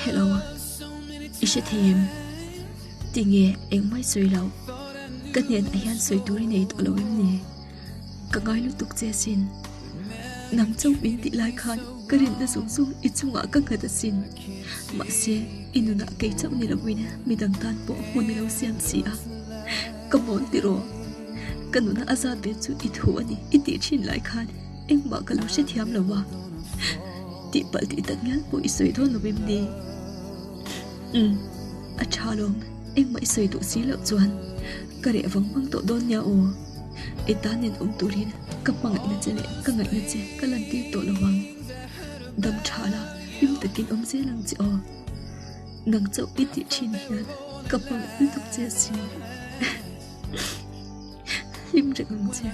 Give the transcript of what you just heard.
Hello, i hre thei em? Tinge engmah i sawi loh? Ka hnenah hian sawi tur i nei tawh lo em ni? Ka ngai lutuk che asin. Nang chauh min tih lai khan ka rinna zawng zawng i chungah ka nghat asin. Mahse, i nunah kei chauh ni loin midang tan pawh hmun i lo siam si a. Ka mawn tiraw? Ka nuna a zat ve chu i thu a ni i tih thin lai khan engmah ka lo hrethiam lo a. Tihpalh tih tak ngial pawh i sawi dawn lo em ni? Umm, a tha lawm, engmah i sawi duh si loh chuan ka reh vang vang tawh dawn nia aw. I tan nen awm turin ka hmangaihna che leh ka ngaihna che ka lantir tawh lo ang. Dam tha la, hlim takin awm zel ang che aw. Nang chauh i tih thin hian ka hmangaih lutuk che asin. Hlim reng ang che.